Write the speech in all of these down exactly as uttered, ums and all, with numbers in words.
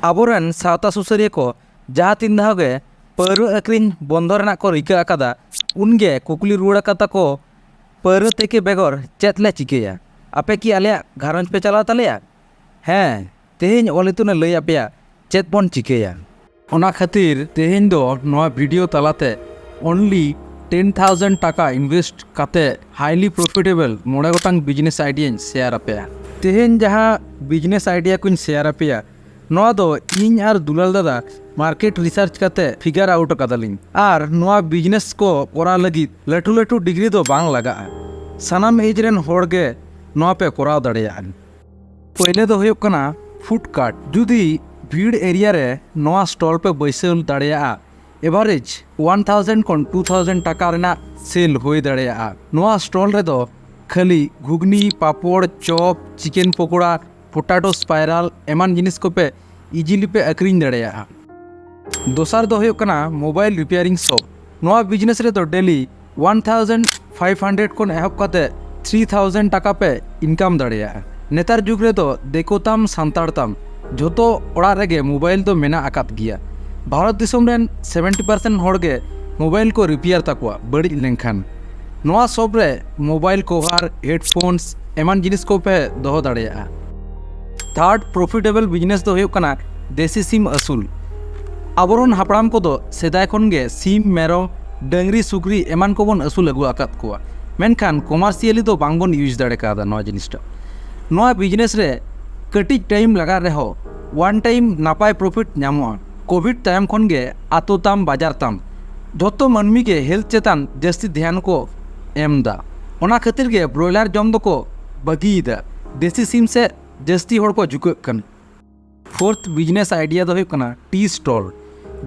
ᱟᱵᱚᱨᱮᱱ ᱥᱟᱶᱛᱟ ᱥᱩᱥᱟᱹᱨᱤᱭᱟᱹ ᱠᱚ ᱡᱟᱦᱟᱸ ᱛᱤᱱ ᱫᱷᱟᱣ ᱜᱮ ᱯᱟᱹᱣᱨᱟᱹ ᱟᱹᱠᱷᱨᱤᱧ ᱵᱚᱱᱫᱚ ᱨᱮᱱᱟᱜ ᱠᱚ ᱨᱤᱠᱟᱹ ᱟᱠᱟᱫᱟ, ᱩᱱᱜᱮ ᱠᱩᱠᱞᱤ ᱨᱩᱣᱟᱹᱲ ᱟᱠᱟᱫᱟ ᱠᱚ, "ᱯᱟᱹᱣᱨᱟᱹ ᱛᱮᱠᱮ ᱵᱮᱜᱚᱨ ᱪᱮᱫ ᱞᱮ ᱪᱤᱠᱟᱹᱭᱟ? ᱟᱯᱮ ᱠᱤ ᱟᱞᱮᱭᱟᱜ ᱜᱷᱟᱨᱚᱸᱡᱽ ᱯᱮ ᱪᱟᱞᱟᱣ ᱛᱟᱞᱮᱭᱟ?" ᱦᱮᱸ, ᱛᱮᱦᱮᱧ ᱚᱞ ᱤᱛᱩᱱᱮ ᱞᱟᱹᱭ ᱟᱯᱮᱭᱟ ᱪᱮᱫ ᱵᱚᱱ ᱪᱤᱠᱟᱹᱭᱟ᱾ ᱚᱱᱟ ᱠᱷᱟᱹᱛᱤᱨ ᱛᱮᱦᱮᱧ ᱫᱚ ᱱᱚᱣᱟ ᱵᱷᱤᱰᱤᱭᱳ ᱛᱟᱞᱟᱛᱮ only ten thousand ᱴᱟᱠᱟ invest ᱠᱟᱛᱮ highly profitable ᱢᱚᱬᱮ ᱜᱚᱴᱟᱝ business idea ᱧ share ᱟᱯᱮᱭᱟ᱾ ᱛᱮᱦᱮᱧ ᱡᱟᱦᱟᱸ business idea ᱠᱚᱧ share ᱟᱯᱮᱭᱟ, ᱱᱚᱣᱟ ᱫᱚ ᱤᱧ ᱟᱨ ᱫᱩᱞᱟᱞ ᱫᱟᱫᱟ market research ᱠᱟᱛᱮ figure out ᱟᱠᱟᱫᱟᱞᱤᱧ᱾ ᱟᱨ ᱱᱚᱣᱟ business ᱠᱚ ᱠᱚᱨᱟᱣ ᱞᱟᱹᱜᱤᱫ ᱞᱟᱹᱴᱩ ᱞᱟᱹᱴᱩ degree ᱫᱚ ᱵᱟᱝ ᱞᱟᱜᱟᱜᱼᱟ᱾ ᱥᱟᱱᱟᱢ age ᱨᱮᱱ ᱦᱚᱲ ᱜᱮ ᱱᱚᱣᱟ ᱯᱮ ᱠᱚᱨᱟᱣ ᱫᱟᱲᱮᱭᱟᱜᱼᱟ᱾ ᱯᱳᱭᱞᱳ ᱫᱚ ᱦᱩᱭᱩᱜ ᱠᱟᱱᱟ food cart᱾ ᱡᱩᱫᱤ ᱵᱷᱤᱲ area ᱨᱮ ᱱᱚᱣᱟ stall ᱯᱮ ᱵᱟᱹᱭᱥᱟᱹᱣ ᱫᱟᱲᱮᱭᱟᱜᱼᱟ, average one thousand ᱠᱷᱚᱱ two thousand ᱴᱟᱠᱟ ᱨᱮᱱᱟᱜ sale ᱦᱩᱭ ᱫᱟᱲᱮᱭᱟᱜᱼᱟ᱾ ᱱᱚᱣᱟ stall ᱨᱮᱫᱚ ᱠᱷᱟᱹᱞᱤ ᱜᱷᱩᱜᱽᱱᱤ, ᱯᱟᱯᱚᱲ, ᱪᱚᱯ, chicken ᱯᱚᱠᱚᱲᱟ, potato spiral ᱮᱢᱟᱱ ᱡᱤᱱᱤᱥ ᱠᱚᱯᱮ easily ᱯᱮ ᱟᱹᱠᱷᱨᱤᱧ ᱫᱟᱲᱮᱭᱟᱜᱼᱟ᱾ ᱫᱚᱥᱟᱨ ᱫᱚ ᱦᱩᱭᱩᱜ ᱠᱟᱱᱟ mobile repairing shop᱾ ᱱᱚᱣᱟ business ᱨᱮᱫᱚ daily one thousand five hundred ᱠᱷᱚᱱ ᱮᱦᱚᱵ ᱠᱟᱛᱮ three thousand ᱴᱟᱠᱟ ᱯᱮ income ᱫᱟᱲᱮᱭᱟᱜᱼᱟ᱾ ᱱᱮᱛᱟᱨ ᱡᱩᱜᱽ ᱨᱮᱫᱚ ᱫᱤᱠᱩ ᱛᱟᱢ ᱥᱟᱱᱛᱟᱲ ᱛᱟᱢ ᱡᱷᱚᱛᱚ ᱚᱲᱟᱜ ᱨᱮᱜᱮ mobile ᱫᱚ ᱢᱮᱱᱟᱜ ᱟᱠᱟᱫ ᱜᱮᱭᱟ᱾ ᱵᱷᱟᱨᱚᱛ ᱫᱤᱥᱚᱢ ᱨᱮᱱ seventy percent ᱦᱚᱲ ᱜᱮ mobile ᱠᱚ repair ᱛᱟᱠᱚᱣᱟ ᱵᱟᱹᱲᱤᱡ ᱞᱮᱱᱠᱷᱟᱱ᱾ ᱱᱚᱣᱟ shop ᱨᱮ mobile cover, headphones ᱮᱢᱟᱱ ᱡᱤᱱᱤᱥ ᱠᱚᱯᱮ ᱫᱚᱦᱚ ᱫᱟᱲᱮᱭᱟᱜᱼᱟ᱾ Third profitable business ᱫᱚ ᱦᱩᱭᱩᱜ ᱠᱟᱱᱟ ᱫᱮᱥᱤ ᱥᱤᱢ ᱟᱹᱥᱩᱞ᱾ ᱟᱵᱚᱨᱮᱱ ᱦᱟᱯᱲᱟᱢ ᱠᱚᱫᱚ ᱥᱮᱫᱟᱭ ᱠᱷᱚᱱ ᱜᱮ ᱥᱤᱢ, ᱢᱮᱨᱚᱢ, ᱰᱟᱹᱝᱨᱤ, ᱥᱩᱠᱨᱤ ᱮᱢᱟᱱ ᱠᱚᱵᱚᱱ ᱟᱹᱥᱩᱞ ᱟᱹᱜᱩ ᱟᱠᱟᱫ ᱠᱚᱣᱟ, ᱢᱮᱱᱠᱷᱟᱱ commercially ᱫᱚ ᱵᱟᱝᱵᱚᱱ use ᱫᱟᱲᱮ ᱠᱟᱣᱫᱟ ᱱᱚᱣᱟ ᱡᱤᱱᱤᱥᱴᱟ᱾ ᱱᱚᱣᱟ business ᱨᱮ ᱠᱟᱹᱴᱤᱡ time ᱞᱟᱜᱟᱜ ᱨᱮᱦᱚᱸ one time ᱱᱟᱯᱟᱭ profit ᱧᱟᱢᱚᱜᱼᱟ᱾ COVID ᱛᱟᱭᱚᱢ ᱠᱷᱚᱱ ᱜᱮ ᱟᱛᱳ ᱛᱟᱢ ᱵᱟᱡᱟᱨ ᱛᱟᱢ ᱡᱷᱚᱛᱚ ᱢᱟᱹᱱᱢᱤ ᱜᱮ health ᱪᱮᱛᱟᱱ ᱡᱟᱹᱥᱛᱤ ᱫᱷᱮᱭᱟᱱ ᱠᱚ ᱮᱢ ᱮᱫᱟ᱾ ᱚᱱᱟ ᱠᱷᱟᱹᱛᱤᱨ ᱜᱮ broiler ᱡᱚᱢ ᱫᱚᱠᱚ ᱵᱟᱹᱜᱤᱭᱮᱫᱟ, ᱫᱮᱥᱤ ᱥᱤᱢ ᱥᱮᱫ ᱡᱟᱹᱥᱛᱤ ᱦᱚᱲ ᱠᱚ ᱡᱷᱩᱠᱟᱹᱜ ᱠᱟᱱᱟ᱾ Fourth business idea ᱫᱚ ᱦᱩᱭᱩᱜ ᱠᱟᱱᱟ tea stall᱾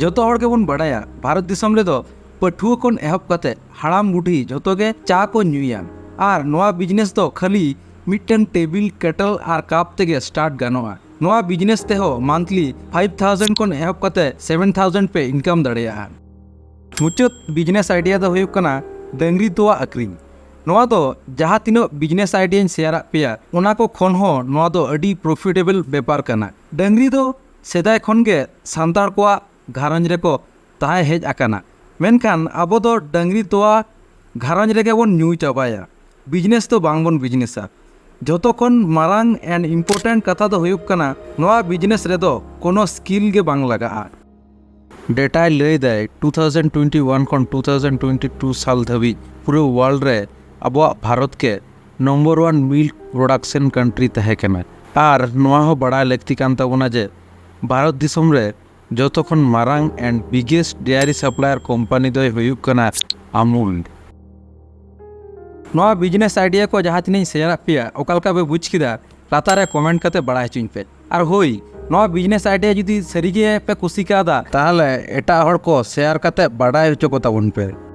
ᱡᱚᱛᱚ ᱦᱚᱲ ᱜᱮᱵᱚᱱ ᱵᱟᱲᱟᱭᱟ, ᱵᱷᱟᱨᱚᱛ ᱫᱤᱥᱚᱢ ᱨᱮᱫᱚ ᱯᱟᱹᱴᱷᱩᱣᱟᱹ ᱠᱷᱚᱱ ᱮᱦᱚᱵ ᱠᱟᱛᱮ ᱦᱟᱲᱟᱢ ᱵᱩᱰᱷᱤ ᱡᱷᱚᱛᱚ ᱜᱮ ᱪᱟ ᱠᱚ ᱧᱩᱭᱟ᱾ ᱟᱨ ᱱᱚᱣᱟ business ᱫᱚ ᱠᱷᱟᱹᱞᱤ ᱢᱤᱫᱴᱟᱝ table, kettle ᱟᱨ cup ᱛᱮᱜᱮ start ᱜᱟᱱᱚᱜᱼᱟ᱾ ᱱᱚᱣᱟ business ᱛᱮᱦᱚᱸ monthly five thousand ᱠᱷᱚᱱ ᱮᱦᱚᱵ ᱠᱟᱛᱮ seven thousand ᱯᱮ income ᱫᱟᱲᱮᱭᱟᱜᱼᱟ᱾ ᱢᱩᱪᱟᱹᱫ business idea ᱫᱚ ᱦᱩᱭᱩᱜ ᱠᱟᱱᱟ ᱰᱟᱹᱝᱨᱤ ᱛᱚᱣᱟ ᱟᱹᱠᱷᱨᱤᱧ᱾ ᱱᱚᱣᱟ ᱫᱚ ᱡᱟᱦᱟᱸ ᱛᱤᱱᱟᱹᱜ business idea ᱧ share ᱟᱫ ᱯᱮᱭᱟ, ᱚᱱᱟ ᱠᱚ ᱠᱷᱚᱱ ᱦᱚᱸ ᱱᱚᱣᱟ ᱫᱚ ᱟᱹᱰᱤ profitable ᱵᱮᱯᱟᱨ ᱠᱟᱱᱟ᱾ ᱰᱟᱹᱝᱨᱤ ᱫᱚ ᱥᱮᱫᱟᱭ ᱠᱷᱚᱱ ᱜᱮ ᱥᱟᱱᱛᱟᱲ ᱠᱚᱣᱟᱜ ᱜᱷᱟᱨᱚᱸᱡᱽ ᱨᱮᱠᱚ ᱛᱟᱦᱮᱸ ᱦᱮᱡ ᱟᱠᱟᱱᱟ, ᱢᱮᱱᱠᱷᱟᱱ ᱟᱵᱚ ᱫᱚ ᱰᱟᱹᱝᱨᱤ ᱛᱚᱣᱟ ᱜᱷᱟᱨᱚᱸᱡᱽ ᱨᱮᱜᱮ ᱵᱚᱱ ᱧᱩ ᱪᱟᱵᱟᱭᱟ᱾ ᱵᱤᱡᱽᱱᱮᱥ ᱫᱚ ᱵᱟᱝ ᱵᱚᱱ ᱵᱤᱡᱽᱱᱮᱥᱟ᱾ ᱡᱷᱚᱛᱚ ᱠᱷᱚᱱ ᱢᱟᱨᱟᱝ and important ᱠᱟᱛᱷᱟ ᱫᱚ ᱦᱩᱭᱩᱜ ᱠᱟᱱᱟ, ᱱᱚᱣᱟ ᱵᱤᱡᱽᱱᱮᱥ ᱨᱮᱫᱚ ᱠᱳᱱᱳ ᱥᱠᱤᱞ ᱜᱮ ᱵᱟᱝ ᱞᱟᱜᱟᱜᱼᱟ᱾ ᱰᱮᱴᱟᱭ ᱞᱟᱹᱭ ᱫᱟᱭ, ᱴᱩ ᱛᱷᱟᱣᱡᱮᱱᱰ ᱴᱩᱭᱮᱱᱴᱤ ᱳᱣᱟᱱ ᱠᱷᱚᱱ ᱴᱩ ᱛᱷᱟᱣᱡᱮᱱᱰ ᱴᱩᱭᱮᱱᱴᱤ ᱴᱩ ᱥᱟᱞ ᱫᱷᱟᱹᱵᱤᱡ ᱯᱩᱨᱟᱹ ᱣᱟᱨᱞᱰ ᱨᱮ ᱟᱵᱚᱣᱟᱜ ᱵᱷᱟᱨᱚᱛ ᱜᱮ number one milk production country ᱛᱟᱦᱮᱸ ᱠᱟᱱᱟ᱾ ᱟᱨ ᱱᱚᱣᱟ ᱦᱚᱸ ᱵᱟᱲᱟᱭ ᱞᱟᱹᱠᱛᱤ ᱠᱟᱱ ᱛᱟᱵᱚᱱᱟ ᱡᱮ ᱵᱷᱟᱨᱚᱛ ᱫᱤᱥᱚᱢ ᱨᱮ ᱡᱚᱛᱚ ᱠᱷᱚᱱ ᱢᱟᱨᱟᱝ and biggest dairy supplier company ᱫᱚᱭ ᱦᱩᱭᱩᱜ ᱠᱟᱱᱟ ᱟᱢᱩᱞ᱾ ᱱᱚᱣᱟ ᱵᱤᱡᱽᱱᱮᱥ ᱟᱭᱰᱤᱭᱟ ᱠᱚ ᱡᱟᱦᱟᱸ ᱛᱤᱱᱟᱹᱧ ᱥᱮᱭᱟᱨᱟᱫ ᱯᱮᱭᱟ, ᱚᱠᱟ ᱞᱮᱠᱟ ᱯᱮ ᱵᱩᱡᱽ ᱠᱮᱫᱟ, ᱞᱟᱛᱟᱨ ᱨᱮ ᱠᱚᱢᱮᱱᱴ ᱠᱟᱛᱮ ᱵᱟᱲᱟᱭ ᱦᱚᱪᱚᱧ ᱯᱮ᱾ ᱟᱨ ᱦᱳᱭ, ᱱᱚᱣᱟ ᱵᱤᱡᱽᱱᱮᱥ ᱟᱭᱰᱤᱭᱟ ᱡᱩᱫᱤ ᱥᱟᱹᱨᱤᱜᱮ ᱯᱮ ᱠᱩᱥᱤ ᱠᱟᱣᱫᱟ, ᱛᱟᱦᱚᱞᱮ ᱮᱴᱟᱜ ᱦᱚᱲ ᱠᱚ ᱥᱮᱭᱟᱨ ᱠᱟᱛᱮ ᱵᱟᱲᱟᱭ ᱦᱚᱪᱚ ᱠᱚ ᱛᱟᱵᱚᱱ ᱯᱮ᱾